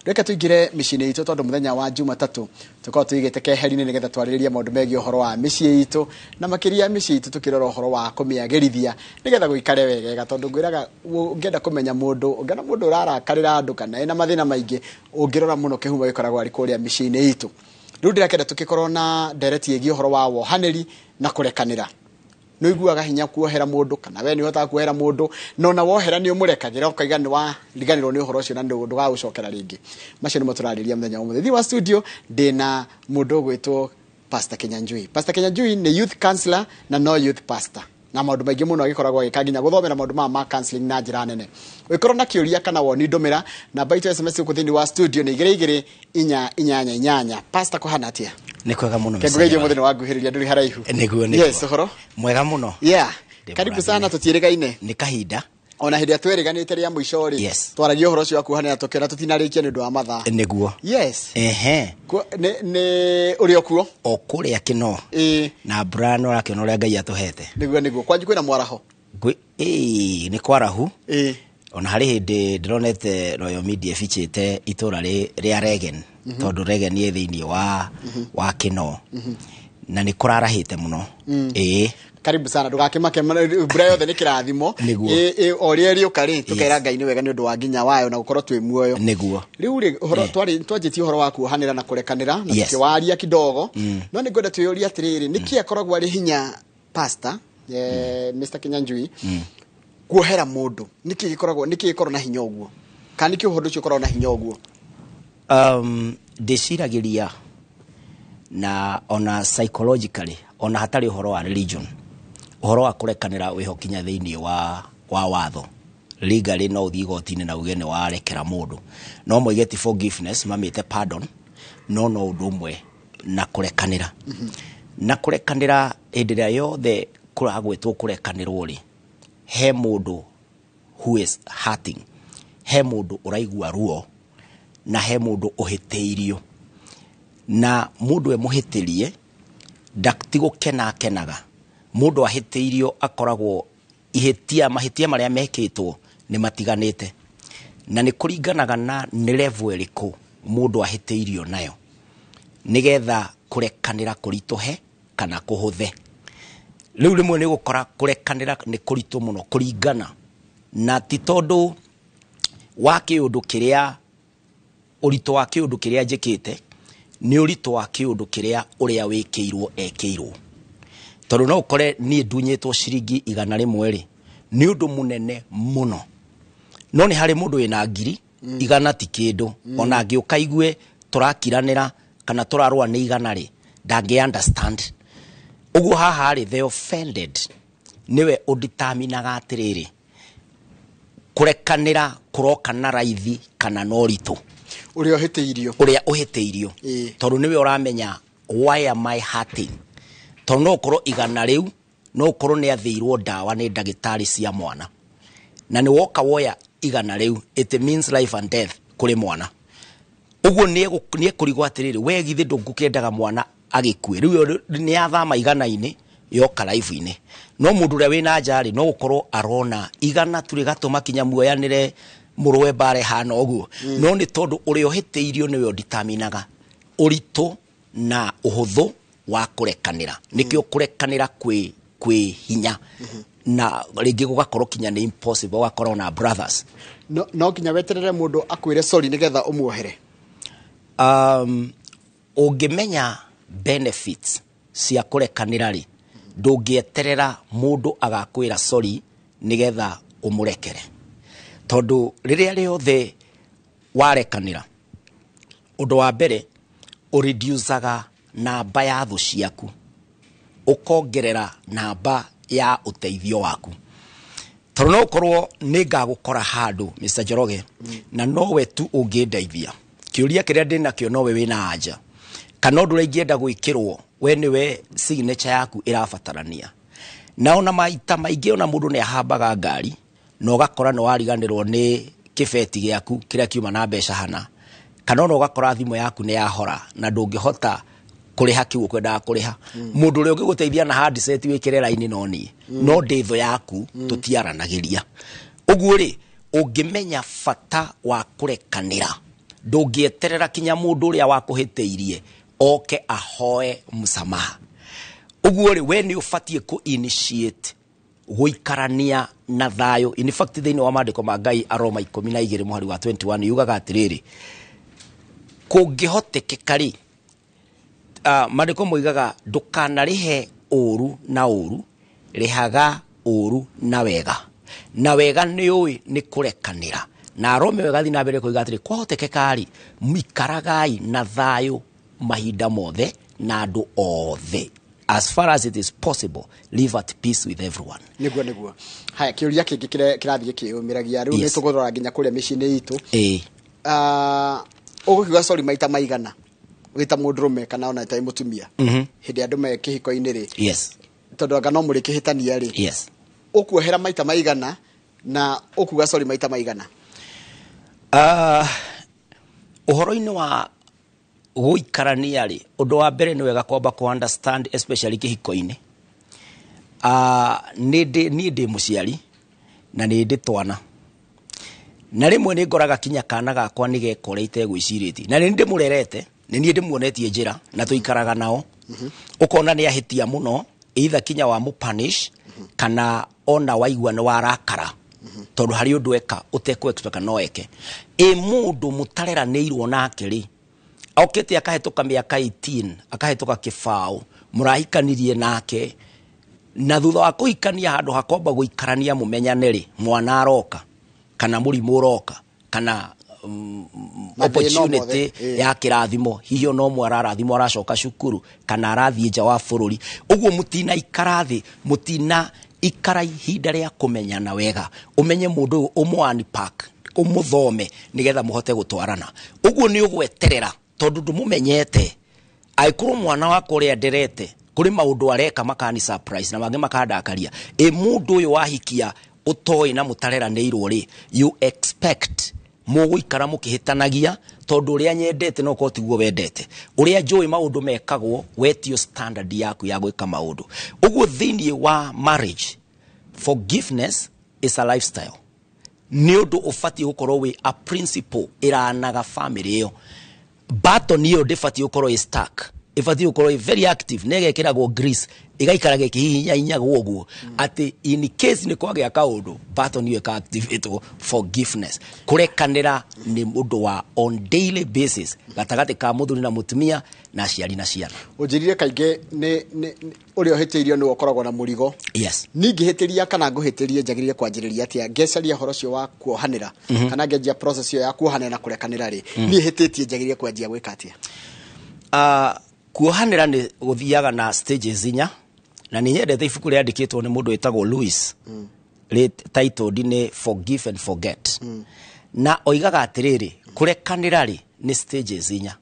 Reke tũingĩre mĩciĩ-inĩ itũ, tondũ mũthenya wa Jumatatũ tũkoragwo tũigĩte keheri-inĩ nĩgetha twarĩrĩrie maũndũ megiĩ ũhoro wa mĩciĩ itũ, na makĩria mĩciĩ itũ tũkĩrora ũhoro wa kũmĩagĩrithia nĩgetha gũikare wegega. Tondũ ngwĩraga, ũngĩenda kũmenya mũndũ, ũngĩona mũndũ ũrarakarĩra andũ kana ena mathĩna maingĩ, ũngĩrora mũno kĩhumo gĩkoragwo arĩ kũrĩa mĩciĩ-inĩ itũ. Rĩu ndĩrakĩenda tũkĩkorwo na ndereti ĩgiĩ ũhoro wa wohanĩri na kũrekanĩra. Nĩ ũiguaga hinya kuohera mũndũ, kana we nĩ ũhotaga kuohera mũndũ, na ona wohera nĩ ũmũrekagĩra ũkaiga nĩ wariganĩrwo nĩ ũhoro ũcio na ndũgagũcokera rĩngĩ? Macio nĩmo tũrarĩria mũthenya wa ũmũthĩ. Thĩinĩ wa studio ndĩna mũndũ ũgwĩtwo Pastor Kinyanjui. Pastor Kinyanjui nĩ youth counselor na no youth pastor, na maũndũ maingĩ mũno agĩkoragwo agĩka, nginya gũthomera maũndũ maya ma counseling na njĩra nene. Ũngĩkorwo na kĩũria kana woni, ndũmĩra namba itũ ya SMS gũkũ thĩinĩ wa studio nĩ 22488. Pastor, kũhana atĩa? Nĩ kwega mũno. Kengũgeithio mũthĩ nĩ wanguhĩrĩria, ndũrĩ haraihu. Nĩguo. Yes, ũhoro? Mwega mũno. Yeah. Ndĩ Karibu mũrathime. sana, tũtiĩrĩgaine. Nĩ kahinda. Ona hĩndĩ ĩrĩa twĩrĩganĩte rĩa mũico rĩ, twaragia ũhoro ũcio wa kuohanĩra, tũkĩona tũtinarĩkia nĩ ũndũ wa mathaa. Nĩguo. Yes. Ehe. Nĩ ũrĩ o kuo? O kũrĩa kĩno. Na mbura no ũrakĩona ũrĩa Ngai atũhete. Nĩguo. Kwanyu kwĩna mwaraho? Ĩĩ, nĩ kwarahu. Ona harĩ hĩndĩ ndĩronete Royal Media ĩbichĩte itũra rĩa Regen, tondũ Regen ĩ thĩinĩ wa Kĩno, na nĩ kũrarahĩte mũno. Ĩĩ. Karibu sana, ndũgakĩmake, mbura yothe nĩ kĩrathimo. Nĩguo. Ĩ, o rĩrĩa rĩũka rĩ, tũkera Ngai nĩ wega nĩ ũndũ wa nginya wayo na gũkorwo twĩ muoyo. Rĩu rĩ, ũhoro twanjĩtie ũhoro wa kuohanĩra na kũrekanĩra na tũkĩwaria kidogo, no nĩ ngwenda twĩyũrie atĩrĩrĩ, nĩkĩ akoragwo arĩ hinya, pastor, Mr Kinyanjui, kuohera mũndũ? Nĩkĩ gĩkoragwo, nĩkĩ gĩkoragwo na hinya ũguo, kana nĩkĩ ũhoro ũcio ũkoragwo na hinya ũguo? Ndĩciragĩria na ona psychologically, ona hatarĩ ũhoro wa religion, ũhoro wa kũrekanĩra wĩho kinya thĩinĩ wa watho. Legally no ũthiĩ igoti-inĩ na uge nĩ warekera mũndũ, no moige ti forgiveness, mamĩte pardon, no ũndũ ũmwe na kũrekanĩra. Na kũrekanĩra, hĩndĩ ĩrĩa yothe kũragwĩtwo kũrekanĩrwo rĩ, he mũndũ who is hurting, he mũndũ ũraigua ruo, na he mũndũ ũhĩtĩirio. Na mũndũ e mũhĩtĩrie ti gũkena akenaga. Mũndũ ahĩtĩirio akoragwo ihĩtia, mahĩtia marĩa mekĩtwo nĩ matiganĩte, na nĩ kũringanaga na nĩ level ĩrĩkũ mũndũ ahĩtĩirio nayo, nĩgetha kũrekanĩra kũritũhe kana kũhũthe. Rĩu rĩmwe nĩ gũkora kũrekanĩra nĩ kũritũ mũno, kũringana na ti tondũ wa kĩũndũ kĩrĩa, ũritũ wa kĩũndũ kĩrĩa njĩkĩte, nĩ ũritũ wa kĩũndũ kĩrĩa ũrĩa wĩkĩirwo ekĩirwo. Tondũ no ũkore niĩ ndunyĩtwo ciringi 100 rĩ, nĩ ũndũ mũnene mũno, no nĩ harĩ mũndũ wĩna 100,000 ti kĩndũ. Ona angĩũka igue tũrakiranĩra kana tũrarũa nĩ 100 rĩ, ndangĩ understand ũguo. Haha rĩ, the offended nĩwe ũditaminaga atĩrĩrĩ, kũrekanĩra kũroka na raithi kana na ũritũ. Ũrĩa ũhĩtĩirio. Ũrĩa ũhĩtĩirio. Tondũ nĩwe ũramenya, why am I hurting? Tondũ no ũkorwo 100 rĩu, no ũkorwo nĩ athĩirwo ndawa nĩ ndagĩtarĩ cia mwana, na nĩ woka woya 100 rĩu, it means life and death kũrĩ mwana. Ũguo nĩ ekũrigwo atĩrĩrĩ, we githĩ ndũngũkĩendaga mwana agĩkue? Rĩu ĩyo nĩ yathama 100-inĩ yoka life-inĩ. No mũndũ ũrĩa wĩna nja rĩ, no gũkorwo arona 100 tu rĩgatũma kinya muoyanĩre, mũrũe mbara ĩhana ũguo. No nĩ tondũ ũrĩa ũhĩtĩirio nĩwe ũditaminaga ũritũ na ũhũthũ wa kũrekanĩra. Nĩkĩo kũrekanĩra kwĩ hinya, na rĩngĩ gũgakorwo kinya nĩ impossible, ũgakorwo na brothers. No nginya weterere mũndũ akwĩre sorry nĩgetha ũmuohere? Ũngĩmenya benefits cia kũrekanĩra rĩ, ndũngĩeterera mũndũ agakwĩra sorry nĩgetha ũmũrekere. Tondũ rĩrĩa rĩothe warekanĩra, ũndũ wa mbere ũreducaga namba ya thũ ciaku, ũkongerera namba ya ũteithio waku. Tondũ no ũkorwo nĩ ngagũkora handũ, Mr Njoroge, na nowe tu ũngĩndeithia kĩũria kĩrĩa ndĩnakĩo, nowe wĩna anja, kana ũndũ ũrĩa ingĩenda gwĩkĩrwo, we nĩwe signature yaku ĩrabatarania. Na ona maita maingĩ, ona mũndũ nĩ ahambaga ngari na ũgakora nĩ wariganĩrwo nĩ kĩbeti gĩaku kĩrĩa kiuma na mbeca hana, kana ona ũgakora thimũ yaku nĩ yahora na ndũngĩhota kũrĩha kĩu ũkwendaga kũrĩha. Mũndũ ũrĩa ũngĩgũteithia na handset wĩkĩre raini no niĩ, no ndĩ thũ yaku, tũtiaranagĩria. Ũguo rĩ, ũngĩmenya bata wa kũrekanĩra, Ndũngĩeterera kinya mũndũ ũrĩa wakũhĩtĩirie oke ahoe msamaha. Ũguo rĩ, we nĩ ũbatiĩ kũ initiate gũikarania na thayũ. In fact, thĩinĩ wa maandĩko ma Ngai, Aroma 12 mũhari wa 21 yugaga atĩrĩrĩ, kũngĩhotekeka rĩ, maandĩko moigaga ndũkanarĩhe ũru na ũru, rĩhaga ũru na wega, na wega nĩ ũĩ nĩ kũrekanĩra. Na Aroma ĩyo ĩgathiĩ na mbere kuiga atĩrĩ, kwahotekeka rĩ, mikaragai na thayũ mahinda mothe na andũ othe. As far as it is possible, live at peace with everyone. Niguo. Haya, kĩũria kĩngĩ kĩrathiĩ kĩyũmĩragia rĩu, nĩ tũkũrora nginya kũrĩa mĩciĩ-inĩ itũ. Ũgũkiuga sorry maita maigana wĩ ta mũndũrũme kana ona ta mũtumia hĩndĩ andũ me kĩhiko-inĩ rĩ? Tondũ anga no mũrĩ kĩhĩtania rĩ, ũkuohera maita maigana na ũkuga sorry maita maigana? Ũhoro-inĩ wa gũikarania rĩ, ũndũ wa mbere nĩ wega kwamba kũ understand, especially kĩhiko-inĩ. Niĩ ndĩ mũciari na nĩ ndĩ twana, na rĩmwe nĩ ngoraga kinya kana gakwa nĩ gekora itegwĩcirĩtie, na nĩ ndĩmũrerete, nĩ niĩ ndĩmuonetie njĩra na tũikaraga nao, ũkona nĩ ahĩtia mũno, either kinya wa mũpunish kana ona waigua nĩ warakara tondũ harĩ ũndũ eka ũtekũ expect no eke. Ĩ mũndũ mũtareranĩirwo nake rĩ, okĩte akahĩtũka mĩaka 18, akahĩtũka kĩbaũ, mũrahikanirie nake, na thutha wa kũhikania, handũ hakomba gũikarania mũmenyane rĩ, mwana aroka kana mũrimũ ũroka kana Mathĩna o opportunity mothe, ĩ. ya kĩrathimo, hihi ona ũmwe ararathimwo aracoka cukuru kana arathiĩ nja wa bũrũri ũguo, mũtina ikara thĩ, mũtina ikara ihinda rĩa kũmenyana wega, ũmenye mũndũ ũyũ, ũmũ unpack, ũmũthome nĩgetha mũhote gũtwarana. Ũguo nĩ ũgweterera tondũ ndũmũmenyete. Angĩkorwo mwana wakwa ũrĩa nderete kũrĩ maũndũ areka makani surprise na mangĩ makandakaria, ĩ mũndũ ũyũ wahikia ũtoĩ na mũtareranĩirwo rĩ, you expect mũgũikara mũkĩhĩtanagia, tondũ ũrĩa nyendete no korwo tiguo wendete, ũrĩa njũĩ maũndũ mekagwo wetio standard yaku ya gwĩka maũndũ. Ũguo thĩinĩ wa marriage, forgiveness is a lifestyle. Nĩ ũndũ ũbatiĩ gũkorwo wĩ a principle ĩranaga family ĩyo. Button ĩyo ndĩbatiĩ gũkorwo ĩ stuck, ĩbatiĩ gũkorwo ĩ very active na ĩgekĩragwo grease, ĩgaikaraga ĩkĩhihinyahinyagwo ũguo atĩ in case nĩ kwagĩa kaũndũ, button ĩyo ĩka-activatwo. Forgiveness, kũrekanĩra, nĩ ũndũ wa on daily basis gatagatĩ ka mũthuri na mũtumia na aciari na ciana. Ũnjĩrire kaingĩ nĩ ũrĩa ũhĩtĩirio nĩwe ũkoragwo na mũrigo. Ningĩhĩtĩria kana ngũhĩtĩrie, njagĩrĩire kwanjĩrĩria atĩa ngecaria ũhoro ũcio wa kuohanĩra kana ngenjia process ĩyo ya kuohanĩra na kũrekanĩra rĩ? Niĩ hĩtĩtie, njagĩrĩire kwanjia gwĩka atĩa? Kuohanĩra nĩ gũthiaga na stages inya, na nĩ nyendete ibuku rĩandĩkĩtwo nĩ mũndũ wĩtagwo Louis, titled nĩ "Forgive and Forget", na oigaga atĩrĩrĩ, kũrekanĩra rĩ nĩ stages inya.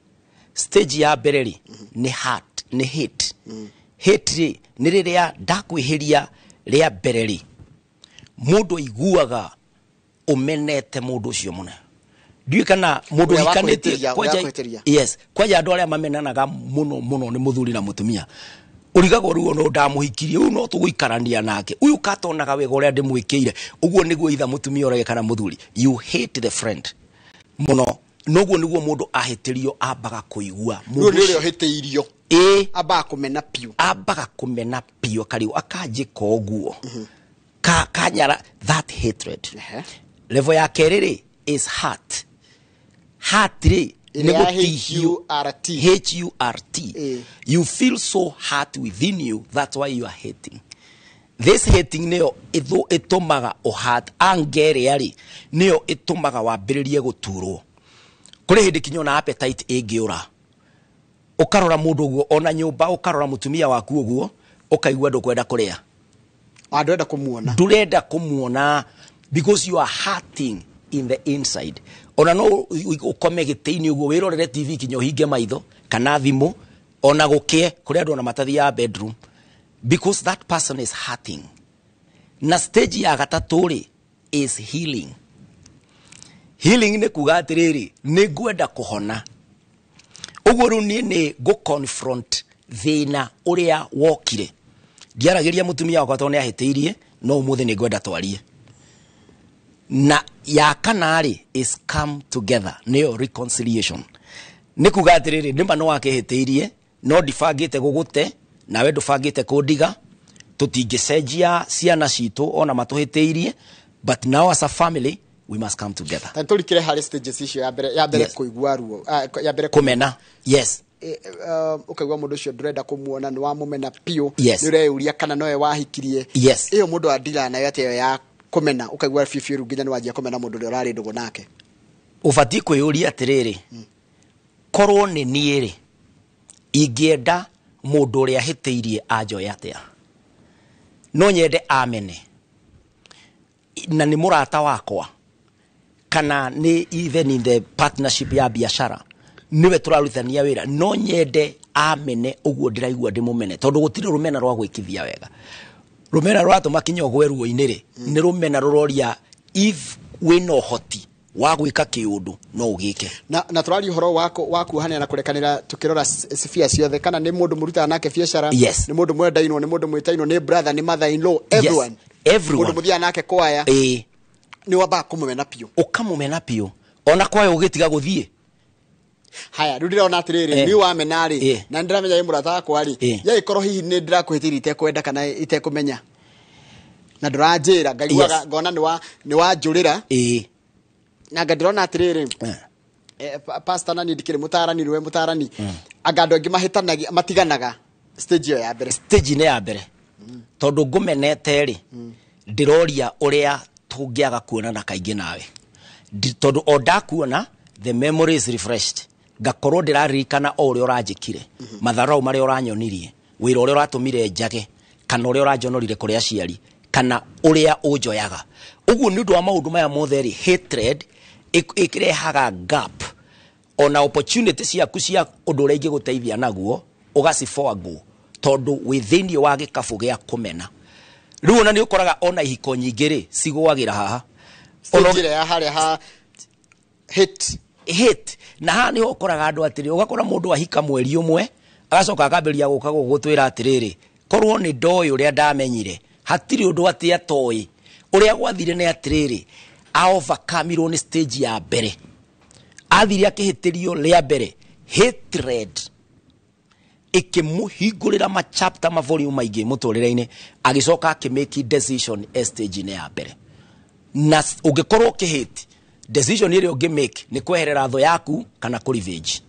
Stage ya mbere rĩ nĩ heart, nĩ hate. Hate rĩ nĩ rĩrĩa ndakwĩhĩria rĩa mbere rĩ, mũndũ aiguaga ũmenete mũndũ ũcio mũno. Ndiũĩ kana mũndũ Ũrĩa ũhikanĩtie wakũhĩtĩria, ũrĩa wakũhĩtĩria. Yes, kwanja andũ arĩa mamenanaga mũno mũno nĩ mũthuri na mũtumia, ũrigagwo rĩu ono ndamũhikirie, ũyũ no tũgũikarania nake, ũyũ katonaga wega ũrĩa ndĩmwĩkĩire. Ũguo nĩguo itha mũtumia ũrege kana mũthuri, you hate the friend mũno. Noguo nĩguo mũndũ ahĩtĩrio ambaga kũigua. Rĩu nĩ ũrĩa ũhĩtĩirio ambaga kũmena piũ. Ambaga kũmena piũ, akariũ akanjĩka ũguo kanyara, that hatred. Level ya kerĩ rĩ is hurt. Hurt rĩ nĩ Ĩrĩa ya gũtihio. HURT. HURT. You feel so hurt within you, that's why you are hating. This hating nĩyo ĩtũmaga ũhat anger ĩrĩa rĩ nĩyo ĩtũmaga wambĩrĩrie gũturwo. Kũrĩ hĩndĩ kinya ona appetite ĩngĩũra, ũkarora mũndũ ũguo, ona nyũmba ũkarora mũtumia waku ũguo, ũkaigua ndũkwenda kũrĩa. Ndũrenda kũmuona. Ndũrenda kũmuona because you are hurting in the inside. Ona no ũkome gĩtĩ-inĩ ũguo wĩrorere TV kinya ũhinge maitho kana thimũ, ona gũkĩe kũrĩ andũ ona matathiaga bedroom because that person is hurting. Na stage ya gatatũ rĩ is healing. Healing nĩ kuga atĩrĩrĩ, nĩ ngwenda kũhona. Ũguo rĩu niĩ nĩ ngũ confront thĩna ũrĩa wokire. Ndiaragĩria mũtumia wakwa tondũ nĩ ahĩtĩirie, no ũmũthĩ nĩ ngwenda twarie. Na ya kana rĩ is come together, nĩyo reconciliation. Nĩ kuga atĩrĩrĩ, nĩma nĩ wakĩhĩtĩirie, no ndibangĩte gũgũte, nawe ndũbangĩte kũndiga, tũtingĩcenjia ciana citũ ona matũhĩtĩirie, but now as a family we must come together. Ta tũrikĩre harĩ stages icio, ya mbere. Kũigua ruo. Ah, ya mbere. Kũmena, yes. Ũkaigua mũndũ ũcio ndũrenda kũmuona, nĩ wamũmena biũ. Yes. Nĩ ũreyũria kana nowe wahikirie. Yes. Ĩyo mũndũ andiraga nayo atĩ ĩyo ya kũmena, ũkaigua biũ biũ rĩu nginya nĩ wanjia kũmena mũndũ ũrĩa ũrarĩ ndũgũ nake. Ũbatiĩ kwĩyũria atĩrĩrĩ, korwo nĩ niĩ rĩ, ingĩenda mũndũ ũrĩa hĩtĩirie anjoe atĩa? No nyende amene na nĩ mũrata wakwa, kana nĩ even in the partnership ya biashara, nĩwe tũrarutithania wĩra, no nyende amene ũguo ndĩraigua ndĩmũmene? Tondũ gũtirĩ rũmena rwa gwĩkithia wega. Rũmena rũratũma kinya ũgwe ruo-inĩ rĩ, nĩ rũmena rũroria if wĩna ũhoti wa gwĩka kĩũndũ no ũgĩke. Na tũraria ũhoro wa kuohanĩra na kũrekanĩra, tũkĩrora sphere ciothe, kana nĩ mũndũ mũrutaga nake biacara, Yes. nĩ mũndũ mwendainwo, nĩ mũndũ mwĩtainwo, nĩ brother, nĩ mother in law, everyone. Everyone. Mũndũ mũthiaga nake kwaya. Ĩĩ. Nĩ wambaga kũmũmena biũ. Ũkamũmena biũ, ona kwayo ũgĩtiga gũthiĩ. Haya, rĩu ndĩrona atĩrĩrĩ, nĩ wamena rĩ, na nĩ ndĩramenya wĩ mũrata wakwa rĩ, yagĩkorwo hihi nĩ ndĩrakũhĩtĩirie itekwenda kana itekũmenya na ndũranjĩra, ngaiguaga ngona nĩ wanjũrĩra, na nga ndĩrona atĩrĩrĩ, pastor, na niĩ ndikĩrĩ mũtarani, nĩwe mũtarani, anga andũ aingĩ mahĩtanagia, matiganaga stage ĩyo ya mbere. Stage-inĩ ya mbere, tondũ ngũmenete rĩ, ndĩroria ũrĩa tũngĩaga kuonana kaingĩ nawe. Tondũ o ndakuona, the memory is refreshed, ngakorwo ndĩraririkana o ũrĩa ũranjĩkire, matharau marĩa ũranyonirie, wĩra ũrĩa ũratũmire njage, kana ũrĩa ũranjonorire kũrĩ aciari, kana ũrĩa ũnjoyaga ũguo. Nĩ ũndũ wa maũndũ maya mothe rĩ, hatred ĩrehaga gap, ona opportunity ciaku cia ũndũ ũrĩa ingĩgũteithia naguo ũgaciforgo, tondũ wĩ thĩinĩ wa gĩkabũ gĩa kũmena. Rĩu ona nĩ ũkoraga ona ihiko nyingĩ rĩ cigũagĩra haha. Stage ĩrĩa ya harĩa ha hate. Hate. Na haha nĩho ũkoraga andũ atĩrĩ, ũgakora mũndũ ahika mweri ũmwe, agacoka akambĩrĩria gũka gũgũtwĩra atĩrĩrĩ, korwo nĩ ndoĩ ũrĩa ndamenyire, hatirĩ ũndũ atĩ atoĩ ũrĩa gwathire. Nĩ atĩrĩrĩ, aovercomirwo nĩ stage ya mbere, athire akĩhĩtĩrio rĩa mbere, hatred ĩkĩmũhingũrĩra machapter, mavolume maingĩ mũtũrĩre-inĩ, agĩcoka akĩmake decision e stage-inĩ ya mbere. Na ũngĩkorwo ũkĩhĩti, decision ĩrĩa ũngĩmake nĩ kweherera thũ yaku kana kũ revenge.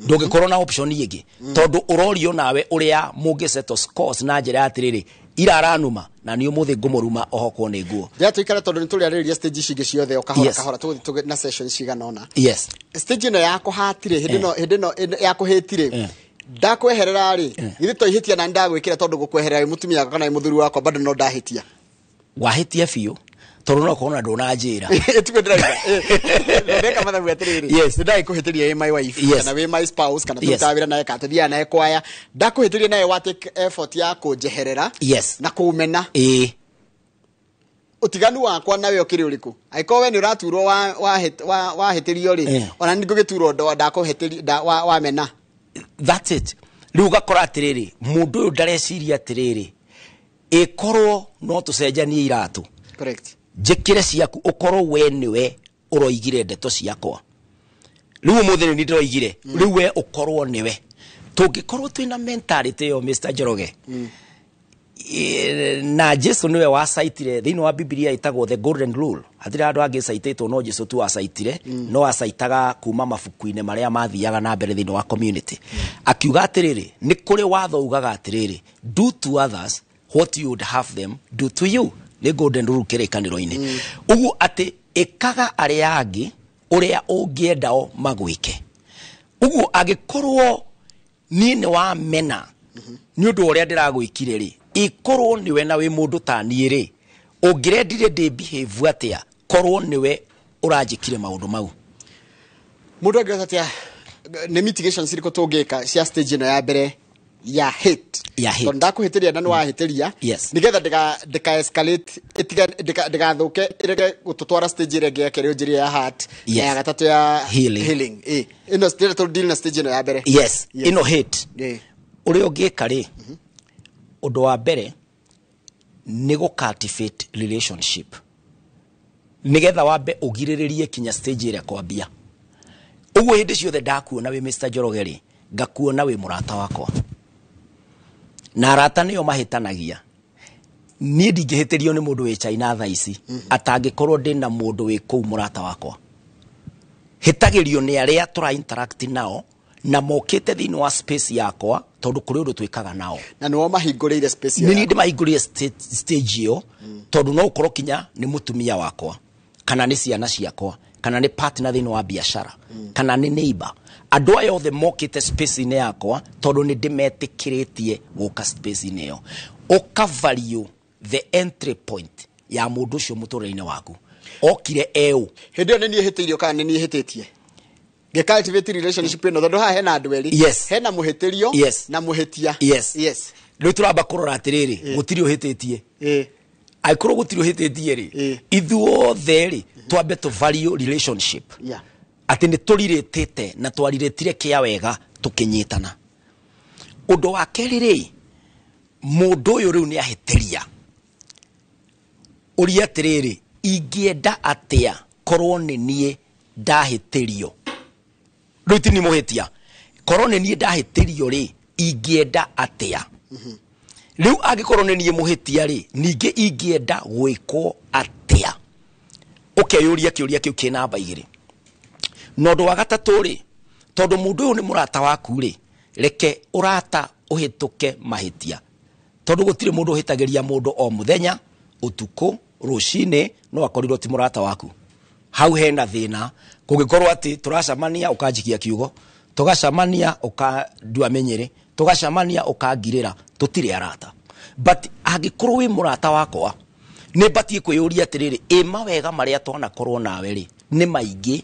Ndũngĩkorwo na option ĩngĩ, tondũ ũrorio nawe ũrĩa mũngĩ settle scores na njĩra ya atĩrĩrĩ, iraranuma na nĩ ũmũthĩ ngũmũruma ohokwo nĩ nguo. Ndĩra tũikare, tondũ nĩ tũrĩarĩrĩria stage ici ingĩ ciothe o kahora, kahora tũgũthiĩ na session cigana ũna. Stage ĩno ya kũhatire, hĩndĩ ĩno, hĩndĩ ĩno ya kũhĩtire, ndakweherera rĩ, githĩ to ihĩtia na ndagwĩkĩra? Tondũ gũkweherera wĩ mũtumia wakwa kana wĩ mũthuri wakwa, bado no ndahĩtia. Wahĩtia biũ, tondũ no korwo na ndũnanjĩra. Tiguo ndĩrauga. Ndeka mathabu atĩrĩrĩ, nĩ ndagĩkũhĩtĩria wĩ my wife, kana wĩ my spouse, kana tũrutaga wĩra nawe, kana tũthiaga nawe kwaya, ndakũhĩtĩria nawe wa take effort ya kũnjeherera na kũmena. Ũtiganu wakwa nawe ũkĩrĩ ũrĩkũ angĩkorwo we nĩ ũraturwo wahĩtĩrio rĩ, ona nĩ ngũgĩturwo ndakũhĩtĩria wamena. That's it. Rĩu ũgakora atĩrĩrĩ, mũndũ ũyũ ndareciria atĩrĩrĩ, ĩkorwo no tũcenjanie iratũ, njĩkĩre ciaku, ũkorwo we nĩwe ũroigire ndeto ciakwa, rĩu ũmũthĩ nĩ niĩ ndĩroigire, rĩu we ũkorwo nĩwe. Tũngĩkorwo twĩna mentality ĩyo, Mr. Njoroge, na Jesu niwe wacaitire thĩinĩ wa Bibilia ĩtagwo the golden rule. Hatirĩ andũ angĩ caitĩtwo, no Jesu tu wacaitire. No acaitaga kuma mabuku-inĩ marĩa mathiaga na mbere thĩinĩ wa community. Akiuga atĩrĩrĩ, nĩ kũrĩ watho ugaga atĩrĩrĩ, "Do to others what you would have them do to you." Nĩ golden rule kĩrĩkanĩro-inĩ. Ũguo atĩ ĩkaga arĩa angĩ ũrĩa ũngĩendao magwĩke. Ũguo angĩkorwo niĩ nĩ wamena nĩ ũndũ wa ũrĩa ndĩragwĩkire rĩ, ikorwo nĩwe na wĩ mũndũ ta niĩ rĩ, ũngĩrendire ndĩ behave atĩa korwo nĩwe ũranjĩkire maũndũ mau? Mũndũ angĩhota atĩa, nĩ mitigations irĩkũ tũngĩka cia stage ĩno ya mbere ya hate? Ya hate. Tondũ ndakũhĩtĩria na nĩ wahĩtĩria, nĩgetha ndĩka escalate, ndĩgathũke, ĩrege gũtũtwara stage ĩrĩa ĩngĩ ya kerĩ, ũnjĩrie ya heart, na ya gatatũ ya Healing. Healing. Ĩno ndĩrenda tũ deal na stage ĩno ya mbere. Ĩno hate, ũrĩa ũngĩka rĩ, ũndũ wa mbere nĩ gũ cultivate relationship. Nĩgetha wambe ũgirĩrĩrie kinya stage ĩrĩa kwambia. Ũguo hĩndĩ ciothe ndakuona wĩ Mr. Njoroge rĩ, ngakuona wĩ mũrata wakwa. Na arata nĩo mahĩtanagia. Niĩ ndingĩhĩtĩrio nĩ mũndũ wĩ China thaa ici, atangĩkorwo ndĩna mũndũ wĩ kũu mũrata wakwa. Hĩtagĩrio nĩ arĩa tũra interact nao na mokĩte thĩinĩ wa space yakwa tondũ kũrĩ ũndũ twĩkaga nao. Na nĩo mahingũrĩire space ĩyo. Nĩ niĩ ndĩmahingũrĩire stage ĩyo tondũ no ũkorwo kinya nĩ mũtumia wakwa kana nĩ ciana ciakwa kana nĩ partner thĩinĩ wa biacara kana nĩ neighbor. Andũ aya othe mokĩte space-inĩ yakwa tondũ nĩ ndĩmetĩkĩrĩtie gũka space-inĩ ĩyo. Ũka value the entry point ya mũndũ ũcio mũtũrĩre-inĩ waku. Okire eũ. Hĩndĩ ĩyo nĩ niĩ hĩtĩirio kana nĩ niĩ hĩtĩtie? Ngĩcultivate relationship ĩno tondũ haha hena andũ erĩ. Yes. Hena mũhĩtĩrio Yes. na mũhĩtia. Yes. Yes. Rĩu tũramba kũrora atĩrĩrĩ, gũtirĩ ũhĩtĩtie. Angĩkorwo gũtirĩ ũhĩtĩtie rĩ, ithuothe rĩ twambe tũ value relationship. Yeah. Atĩ nĩ tũrirĩtĩte na twarirĩtire kĩa wega tũkĩnyitana. Ũndũ wa kerĩ rĩ, mũndũ ũyũ rĩu nĩ ahĩtĩria. Ũria atĩrĩrĩ, ingĩenda atĩa korwo nĩ niĩ ndahĩtĩrio? Rĩu ti niĩ mũhĩtia. Korwo nĩ niĩ ndahĩtĩrio rĩ, ingĩenda atĩa? Rĩu angĩkorwo nĩ niĩ mũhĩtia rĩ, ningĩ ingĩenda gwĩkwo atĩa? Ũkeyũria kĩũria kĩu kĩ namba igĩrĩ. Na ũndũ wa gatatũ rĩ, tondũ mũndũ ũyũ nĩ mũrata waku rĩ, reke ũrata ũhĩtũke mahĩtia. Tondũ gũtirĩ mũndũ ũhĩtagĩria mũndũ o mũthenya, ũtukũ, rũcinĩ, no akorirwo ti mũrata waku. Hau hena thĩna, kũngĩkorwo atĩ tũracemania ũkanjikia kiugo, tũgacemania ũkandua mĩnyĩrĩ, tũgacemania ũkangirĩra, tũtirĩ arata. But angĩkorwo wĩ mũrata wakwa, nĩ batiĩ kwĩyũria atĩrĩrĩ, ĩ mawega marĩa twanakorwo nawe rĩ, nĩ maingĩ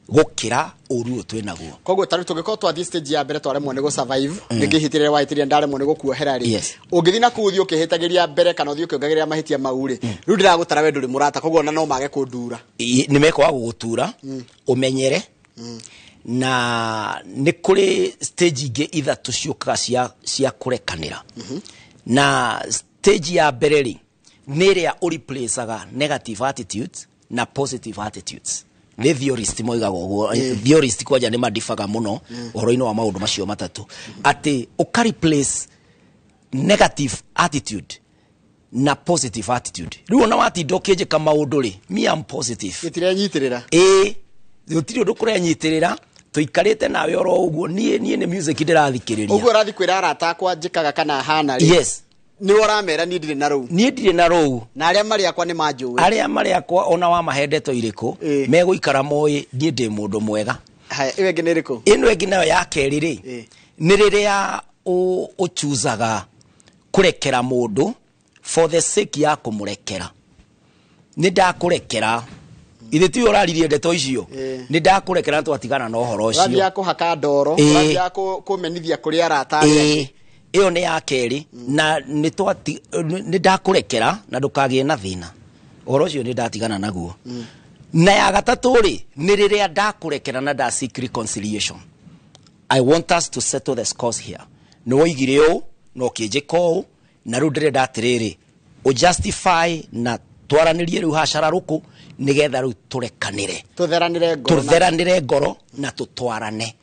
gũkĩra ũru ũyũ twĩ naguo. Koguo tarĩu tũngĩkorwo twathiĩ stage ya mbere twaremwo nĩ gũ-survive, nĩngĩhĩtĩrĩre wahĩtĩria ndaremwo nĩ gũkuohera rĩ, ũngĩthiĩ na kũu ũthiĩ ũkĩhĩtagĩria mbere kana ũthiĩ ũkĩongagĩrĩra mahĩtia mau rĩ, rĩu ndĩragũtara we ndũrĩ mũrata, koguo ona no mage kũndura. Nĩ mekwaga gũgũtura, ũmenyere. Na nĩ kũrĩ stage ingĩ ithatũ ciũkaga cia kũrekanĩra. Na stage ya mbere rĩ, nĩ ĩrĩa ũreplacaga negative attitudes na positive attitudes. Nĩ theorist moigaga ũguo. Theorist kwanja nĩ mandibaga mũno ũhoro-inĩ wa maũndũ macio matatũ. Atĩ ũka replace negative attitude na positive attitude. Rĩu ona watinda ũkĩnjĩka maũndũ rĩ, me am positive. Gĩtirenyitĩrĩra. Ĩĩ, gũtirĩ ũndũ kũrenyitĩrĩra, tũikarĩte nawe oro ũguo, niĩ nĩ music ndĩrathikĩrĩria. Ũguo ũrathiĩ kwĩra arata akwa njĩkaga kana hana rĩ. Yes. Nĩ ũramera niĩ ndirĩ na rũu. Niĩ ndirĩ na rũu. Na arĩa marĩ akwa nĩ manjũĩ. Arĩa marĩ akwa ona wamahe ndeto irĩkũ, megũikara moĩ niĩ ndĩ mũndũ mwega. Haya, ĩyo ĩngĩ nĩ ĩrĩkũ? Ĩno ĩngĩ nayo ya kerĩ rĩ, nĩ rĩrĩa ũchuzaga kũrekera mũndũ for the sake ya kũmũrekera. Nĩ ndakũrekera. Ithe tiwe ũraririe ndeto icio. Nĩ ndakũrekera twatigana na ũhoro ũcio. Ũrathiaga kũhaka ndoro, ũrathiaga kũmenithia kũrĩ arata arĩa angĩ. Ĩyo nĩ ya kerĩ, na nĩ ndakũrekera na ndũkagĩe na thĩna. Ũhoro ũcio nĩ ndatigana naguo. Na ya gatatũ rĩ, nĩ rĩrĩa ndakũrekera na nda seek reconciliation. I want us to settle the scores here. Nĩ woigire ũũ, na ũkĩnjĩka ũũ, na rĩu ndĩrenda atĩrĩrĩ, ũ justify na twaranĩrie rĩu hacara rũkũ, nĩgetha rĩu tũrekanĩre. Tũtheranĩre ngoro. Tũtheranĩre ngoro na tũtwarane.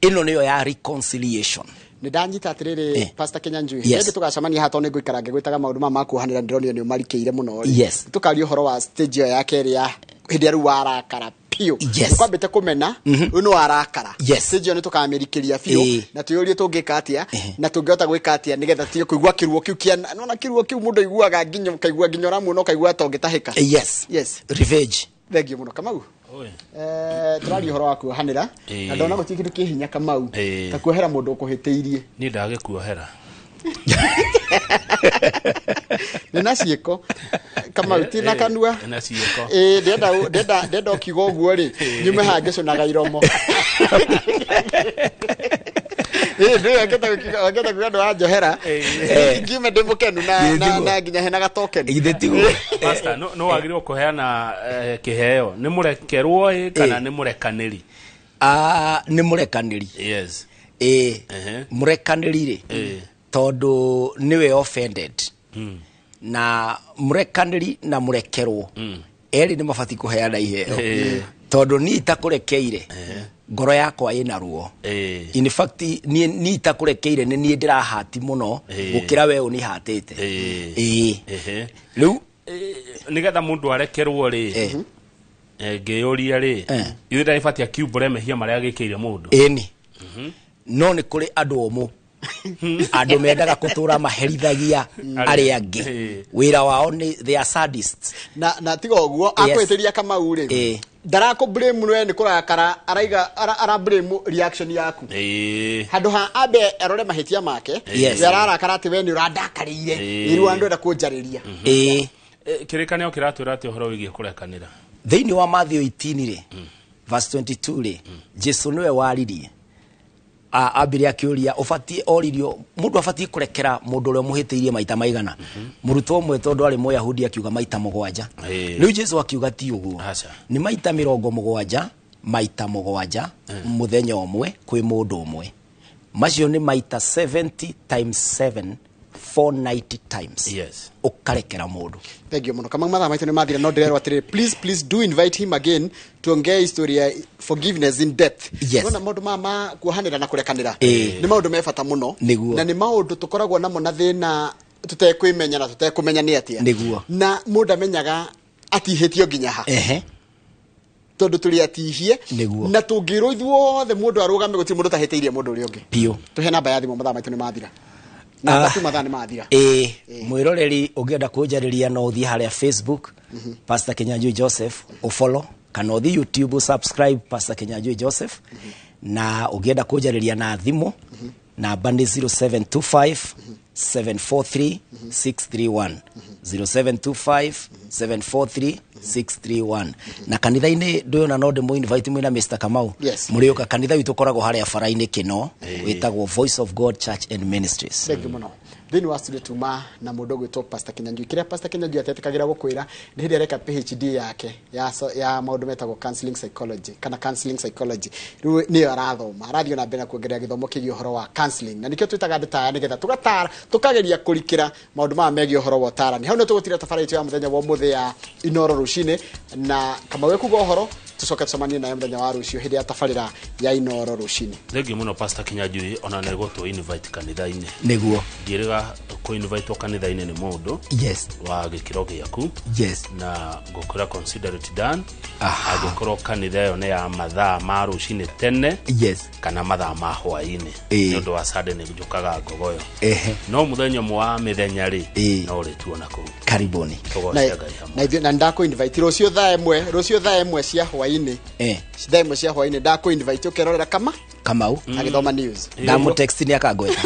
Ĩno nĩyo ya reconciliation. Nĩ ndanyita atĩrĩrĩ, Pastor Kinyanjui. Yes. Rĩngĩ tũgacemania haha tondũ nĩ ngũikara ngĩgwĩtaga maũndũ maya ma kuohanĩra, ndĩronio nĩ ũmarikĩire mũno rĩ. Yes. Tũkaria ũhoro wa stage ĩyo ya kerĩ ya hĩndĩ ĩrĩa rĩu warakara biũ. Yes. Ũkwambĩte kũmena, rĩu nĩ warakara. Yes. Stage ĩyo nĩ tũkamĩrikĩria biũ, na twĩyũrie tũngĩka atĩa, na tũngĩhota gwĩka atĩa nĩgetha tũtige kũigua kĩruo kĩu kĩa, nĩwona kĩruo kĩu mũndũ aiguaga nginya, ũkaigua nginya ũramuona ũkaigua ta ũngĩtahĩka. Yes. Yes. Revenge. Thengiũ mũno Kamau. Tũraria ũhoro wa kuohanĩra, na ndona gũtirĩ kĩndũ kĩ hinya Kamau ta kuohera mũndũ ũkũhĩtĩirie. Niĩ ndagĩkuohera. Nĩ na ciĩko Kamau, ti na kanua. Nĩ na ciĩko. Ndenda ũkiuga ũguo rĩ, nyume haha ngĩcũnaga iromo. Ndĩ kuga ndũ wanjohera. Ngiume ndĩ mũkenu na nginya hena gatokeni. Githĩ tiguo? Pastor, no wagĩrĩirwo kũheana kĩheo. Nĩ mũrekerwo ĩ kana nĩ mũrekanĩri? Nĩ mũrekanĩri. Yes. Mũrekanĩri rĩ, tondũ nĩwe offended. Na mũrekanĩri na mũrekerwo. Erĩ nĩ mabatiĩ kũheana iheo, tondũ niĩ itakũrekeire ngoro yakwa ĩna ruo. In fact, niĩ itakũrekeire nĩ niĩ ndĩrahati mũno gũkĩra we ũnihatĩte. Ĩĩ. Rĩu Nĩgetha mũndũ arekerwo rĩ, ngĩyũria rĩ, ithuĩ ndagĩbatiĩ akiumbũre mehia marĩa agĩkĩire mũndũ? Ĩni, no nĩ kũrĩ andũ omũ, andũ mendaga kũtũra maherithagia arĩa angĩ. Wĩra wao nĩ, they are sadists. Na tiga ũguo, akwĩtĩria Kamau rĩ, ndarakũ blame we nĩ kũrakara araiga, ara blame reaction yaku handũ ha ambe arore mahĩtia make. We ararakara atĩ we nĩ ũrandakarĩire, rĩu andũ enda kũnjarĩria. Kĩrĩkanĩro kĩratwĩra atĩ ũhoro wĩgiĩ kũrekanĩra? Thĩinĩ wa Matthew 18 rĩ, verse 22 rĩ, Jesu nĩwe waririe. Ambire akĩũria, ũbatiĩ, oririo mũndũ abatiĩ kũrekera mũndũ ũrĩa ũmũhĩtĩirie maita maigana. Mũrutwo ũmwe, tondũ arĩ Mũyahudi, akiuga maita 7. Rĩu Jesu akiuga ti ũguo. Aca. Nĩ maita 70 maita 7 mũthenya ũmwe kwĩ mũndũ ũmwe. Macio nĩ maita 70 times 7, 490 times ũkarekera mũndũ. Thank you mũno, Kamau. Mathaa maitũ nĩ mathira, no ndĩrerwo atĩrĩrĩ, please, please do invite him again tuongee historia forgiveness in depth. Nona maũndũ maya ma kuohanĩra na kũrekanĩra nĩ maũndũ me bata mũno. Na nĩ maũndũ tũkoragwo namo na thĩna tũtekwĩmenya na tũtekũmenya nĩ atĩa. Na mũndũ amenyaga atihĩtio nginya ha, tondũ tũrĩ atihie. Na tũngĩrwo ithuothe mũndũ arũgame, gũtirĩ mũndũ ũtahĩtĩirie mũndũ ũrĩa ũngĩ. Tũhe namba ya thimũ, mathaa maitũ nĩ mathira. Namba tu, mathaa nĩ mathira. Ĩĩ, mwĩroreri, ũngĩenda kũnjarĩria no ũthiĩ harĩa Facebook, Pastor Kinyanjui Joseph, ũfollow, kana ũthiĩ YouTube, subscribe Pastor Kinyanjui Joseph. Na ũngĩenda kũnjarĩria na thimũ, namba nĩ 0725 743 631, 0725 743 631. Na kanitha-inĩ ndũyona no ndĩmũ invite mwĩna Mr. Kamau. Mũrĩũka kanitha witũ, ũkoragwo harĩa bara-inĩ Kĩno, wĩtagwo Voice of God Church and Ministries. Thank you mũno. Thĩinĩ wa studio tuma na mũndũ ũgwĩtwo Pastor Kinyanjui. Kĩrĩa Pastor Kinyanjui atetĩkagĩra gũkwĩra nĩ hĩndĩ areka PhD yake ya maũndũ metagwo counseling psychology kana counseling psychology. Rĩu nĩyo arathoma, arathiĩ na mbere na kuongerera gĩthomo kĩgiĩ ũhoro wa counseling, na nĩkĩo twĩtaga andũ ta aya nĩgetha tũgatara, tũkageria kũrikĩra maũndũ maya megiĩ ũhoro wa ũtarani. Hau nĩ tũgũtira tabarĩra itũ ya mũthenya wa ũmũthĩ ya Inoro rũcinĩ, na Kamau ekuga ũhoro, tũcoke tũcemanie naye mũthenya wa rũciũ hĩndĩ ya tabarĩra ya Inoro rũcinĩ. Thengiũ mũno, Pastor Kinyanjui, ona nĩ gũtũ invite kanitha-inĩ. Ndiĩrĩga kũ invite kanitha-inĩ nĩ mũndũ wa gĩkĩro gĩaku. Na ngũkwĩra, consider it done. Angĩkorwo kanitha ĩyo nĩ ya mathaa ma rũcinĩ tene kana mathaa ma hwaĩ-inĩ, nĩ ũndũ wa Sunday nĩ njũkaga Ngogoyo. No mũthenya ũmwe wa mĩthenya rĩ, no ũrĩtuona kũu. Karibuni. Tũgoce Na Ngai hamwe. Na ithuĩ na ndakũ invite rũciũ thaa 1, rũciũ thaa 1 cia hwaĩ-inĩ. Thaa 1 cia hwaĩ-inĩ ndakũ invite ũkerorera kama Kamau agĩthoma news. Ndamũ text nĩ akangweta.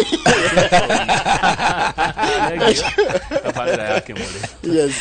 Thengiũ. Tabarĩra ya Kĩmũrĩ. Yes.